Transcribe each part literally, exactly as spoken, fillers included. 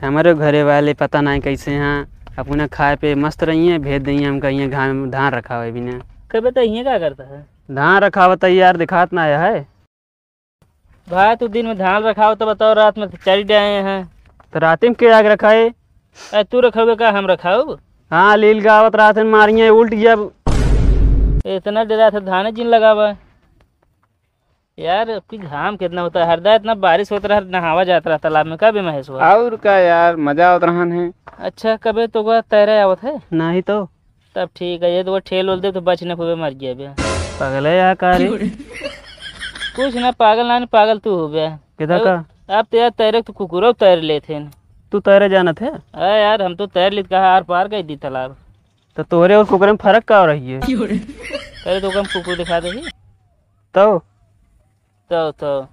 हमरे घरे वाले पता नाहीं कैसे हैं, अपना खाए पे मस्त रही हैं, भेज दइहैं हमका हियाँ घाम धान रखावे बिना। कबे तो हियाँ का करता है? धान रखावत है यार, दिखात ना है। भाई, तू दिन में धान रखाओ तो बताओ, रात में चरी डाए हैं। तो रात में के आग रखाए? अरे, तू रखोगे का, हम रखाओ? हाँ, लील गावत रात में मारिए, उल्ट गया। इतना डरा था, धाने जिन लगावा। यार, अब की घाम कितना होता है, हरदा इतना बारिश होता रहा, नहावा जाता रहा तालाब में, का बे महेश हुआ? और का यार, मजा आवत रहन है। अच्छा, कबे तो का तैरे आवत है? नहीं तो। तब ठीक है, ये तो वो ठेल उल दे तो बच न पावे, मर गया बे। पागल है यहाँ का रे? कुछ ना, पागल ना, पागल तू हो बे। किधर अब, का? अब तो यार तैरे तो कुकुरो तैर लेते हैं। तू तैरे जानत है? अरे यार, हम तो तैर लेत कहा, आर पार गई दी तालाब। तो तोरे और कुकुरे में फर्क का रही है? अरे तो हम कुकुर दिखा दे। तो? तो, तो।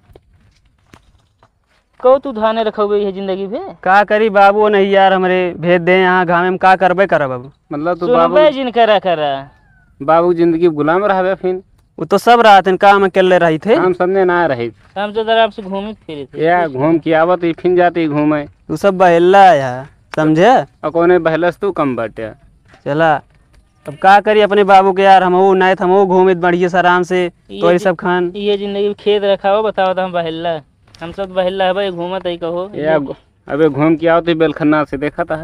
कहो तू धाने रखोगे ये जिंदगी भे? का करी बाबू, नहीं यार, हमरे भेज दे यहाँ घामे में, का करबे करब अब। मतलब तू सुनबे बाबू जिन करा करा। बाबू जिंदगी गुलाम रहबे फिन। वो तो सब रहत हैं, का हम अकेले रही थे? हम सबने ना रही। हम तो जरा आपसे घूमी फिरी थे। या घूम के आवत ही फिन जाती घूमे। तू सब बहेला है, समझे? और कौने बहलस तू कम बाटे। चला। अब का करी अपने बाबू के यार, हमहू नाय त हमहू घूमित बढ़िया से आराम से, ये तोरी जि-, सब खान। ये जिंदगी में खेत रखाओ, बताओ तो हम बहेला, हम सब बहेला है भाई, घूमत ही कहो। या घू-, अबे घूम के आओ तो बेलखन्ना से देखा था।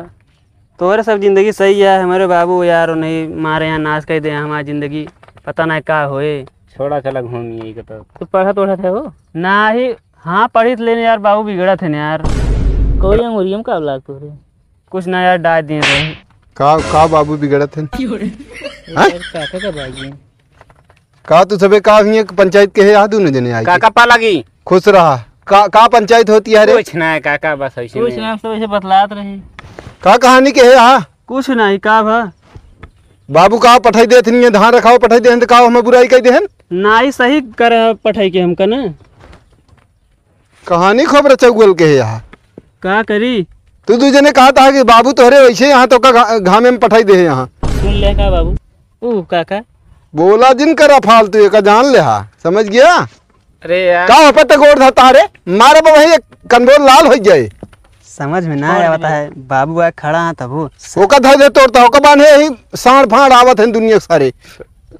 तोरे सब जिंदगी सही है, हमारे बाबू यार नहीं मारे यहाँ नाश कर दे हमारी जिंदगी, पता ना का होए। छोड़ा चला घूम यही का तो। तो पढ़त ओढ़त है हो? ना ही, हाँ पढ़ित लेने यार, बाबू बिगड़त है ना यार। कोई अंगुरियम का लाग तोरे? कुछ ना यार, डाल दिए रहे। का, का बाबू बिगड़त हैं? हाँ? यार, काका का बाबू। का तू सबे का हुई पंचायत के है, यहाँ दोनों जने आए काका के? पा लगी। खुश रहा। का, का पंचायत होती है रे? कुछ ना है काका, बस ऐसे कुछ नहीं। ना, सब ऐसे बतलात रहे। का कहानी के है यहाँ? कुछ नहीं, का भा? बाबू का पठाई देत नहीं है, धान रखाओ पठाई देहन तो का हमें बुराई कह देहन? नाई सही कर पठाई के हमका ना। कहानी खूब रचौगल के है यहाँ। का करी? तू दू जने कहा था कि बाबू तोहरे वैसे यहाँ तो का घा-, घामे में पठाई दे है यहाँ। सुन ले का बाबू? ऊ काका। बोला जिन करा फालतू, एका जान ले हा, समझ गया? अरे यार। का हो पत्ते गोड़ धरता रे? मारे बा वही एक कंडोल लाल हो जाए। समझ में ना छोड़ आवता दे। है, बाबू आ खड़ा है तबू। ओका धर दे तोड़ता, ओका बांधे ही साँड़ फाँड़ आवत हैं दुनिया के सारे।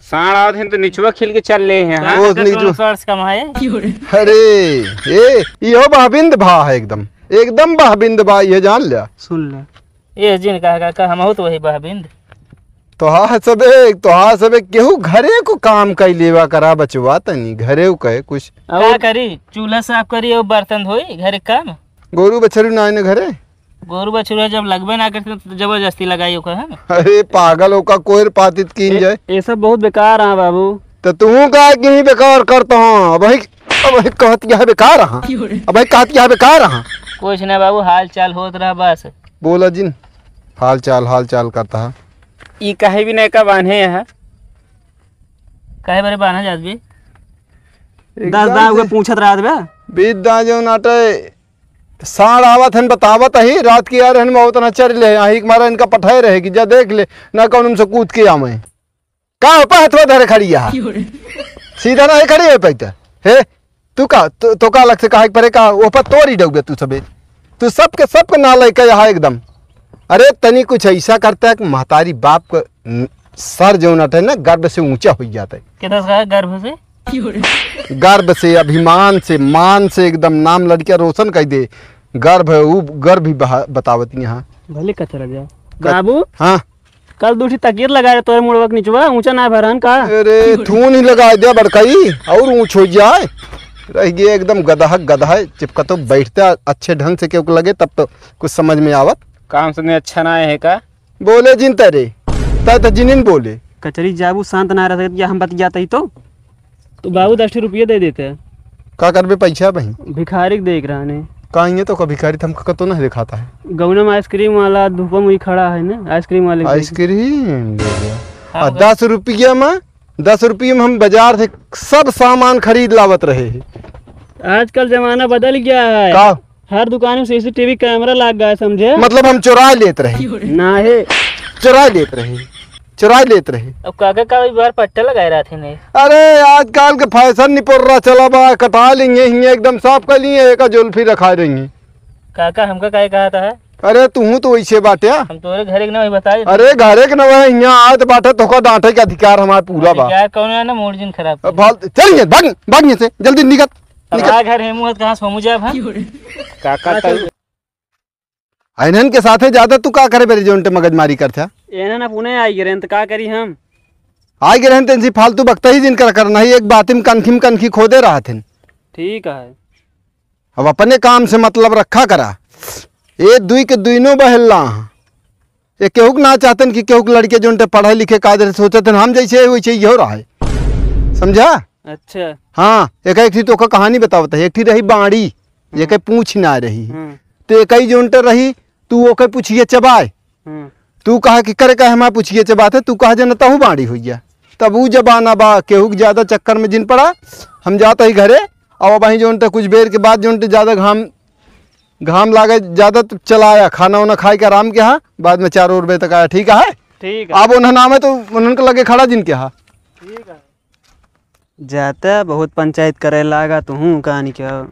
साँड़ आवत हैं तो निचवा खिल के चल ले हैं, हाँ? का ओ, का निचवा। कौन source कमाए? अरे, ए, इहो बहबिंद भा है एकदम, एकदम बहबिंद बा, ये जान लिया। सुन ले। ए जिन कहा काका, हमहू तो वही बहबिंद। तोहार सबे, तोहार सबे केहू घरे को काम कई लेवा करा बचवा तनी, घरे को कहे कुछ। का और करी? चूल्हा साफ करी और बर्तन धोई, घरे काम। गोरू बछरू ना आए न घरे? गोरू बछरू जब लगबे ना करते तो जबरदस्ती लगाई ओकर, है ना? अरे पागल, ओका कोयर पातित कीन ए, जाए। ये सब बहुत बेकार है बाबू। तो तू का कि ही बेकार करता हूँ, अब वही, अब वही कहत क्या है बेकार हाँ, अब वही कहत क्या है बेकार हाँ। कुछ ना बाबू, हाल चाल होत रहा बस। बोला जिन, हाल चाल, हाल चाल करता है। ई काहे भी नहीं का बांधे यहाँ? काहे बरे बांधा जात बे? एकदम दस दाँव से के पूछत रहत बे। बीस दाँव जो नाटे साँड़ आवत हन, बतावत ही, रात की आ रहन, बहुत ना चर ले, यही के मारा इनका पठाए रहे कि जा देख ले, ना कौन उनसे कूद के आवे। का हो पा हथवा धरे खड़ी है? सीधा ना है खड़ी है पैता। हे, तू का, तो, तो का अलग से कहा परे का, वो पर तोरी डौबे तू सबे। तू सबके, सबके ना लेके यहाँ एकदम। अरे तनी कुछ ऐसा करता है कि महतारी बाप का न-, सर जो नट है ना, गर्व से ऊंचा हो जाता है। किधर से कहा, गर्व से? गर्व से, अभिमान से, मान से एकदम नाम लड़कियां रोशन कर दे। गर्व है, वो गर्व भी बहा-, बतावत यहाँ। भले कचरा जा। कच-, बाबू, हाँ। कल दूठी तकियत लगा रहे तोरे मुड़वा के निचवा, ऊंचा ना भरन का? अरे, थून ही लगा दिया बड़काई, और ऊंच हो जाए। रह गया एकदम गदहा, गदहा, चिपका तो बैठते अच्छे ढंग से क्यों लगे, तब तो कुछ समझ में आवत। काम से नहीं अच्छा ना है का? बोले जिन तरे, तय त जिनिन बोले। कचरी जाबू शांत ना रह सकत, या हम बतियात ही तो। तो बाबू दस ठे रुपये दे देते। का करबे पैसा बही? भिखारी के देख रहा ने। का ये तो का भिखारी, त हमका कतो नहीं दिखाता है। गौना में आइसक्रीम वाला धूपा में ही खड़ा है ना, आइसक्रीम वाले के। आइसक्रीम दे दिया। हाँ, आ, दस रुपया में, दस रुपये में हम बाजार से सब सामान खरीद लावत रहे हैं। आजकल जमाना बदल गया है। का? हर दुकान में सीसीटीवी कैमरा लग गया है, समझे? मतलब हम चुरा लेत रहे। ना है। चुरा लेत रहे, चुरा लेत रहे। अब काका का भी बार पट्टा लगाए रहा थे नहीं। अरे आजकल के फैशन निपोर्रा चला बा, कटा लेंगे हिंगे एकदम साफ कर लिए, एक जुल्फी रखा देंगे। काका हमका काहे कहा था है? अरे, तू हूँ तो वैसे बाटे, हाँ? हम तोरे घरे के ना वही बताई। अरे, घरे के ना वही, यहाँ आए तो बाटे, तोका डांटे के अधिकार हमारे पूरा बा। अधिकार कौन है ना, मूड जिन खराब अब कर। फालतू, चल ये, भाग, भाग यहाँ से, जल्दी निकल, अब निकल। आ घर हेमू है, कहाँ सोमू जाए, हाँ? काका तब आ इन्हन के साथे ज्यादा तू का करे बेरे जोन टे मगजमारी करत है? इन्हन अपने आई गिरे, तो का करी हम? आई गिरे, तेनसी फालतू बकता ही जिन कर करना ही, एक बातिम कनखी में कनखी खोदे रहत हन। ठीक है। अब अपने काम से मतलब रखा करा। ए दुई के दुइनो बहेल्ला। ये केहू के ना चाहतन कि केहू के लड़के जोन टे पढ़े लिखे कायदे से सोचत हन, हम जैसे है वैसे ही हो रहा है। समझा? अच्छा। हाँ, एक एक ठी तोका कहानी बतावत है। एक ठी रही बाड़ी, हम्म। जेके पूछ ना रही। हम्म। तो एक ही जोन टे रही, तू ओके पूछिए चबाए। हम्म। तू कहा कि करे का हमारे पूछिए चबाते, तू कहा जे न तहु बाड़ी हो गया। तब ऊ जमाना बा, केहू के ज्यादा चक्कर में जिन पड़ा। हम जात ही घरे, अब वहीं जोन टे कुछ बेर के बाद जोन टे ज्यादा घाम, घाम लागे, ज्यादा तो चलाया, खाना वाना खाए के आराम के हा, बाद में चार और बजे तक आया, ठीक है? ठीक है। अब उन्हें नाम है तो उन्हन के लगे खड़ा जिन के हा। ठीक है। जाता बहुत पंचायत करे लागा, तू हूँ कहानी क्या?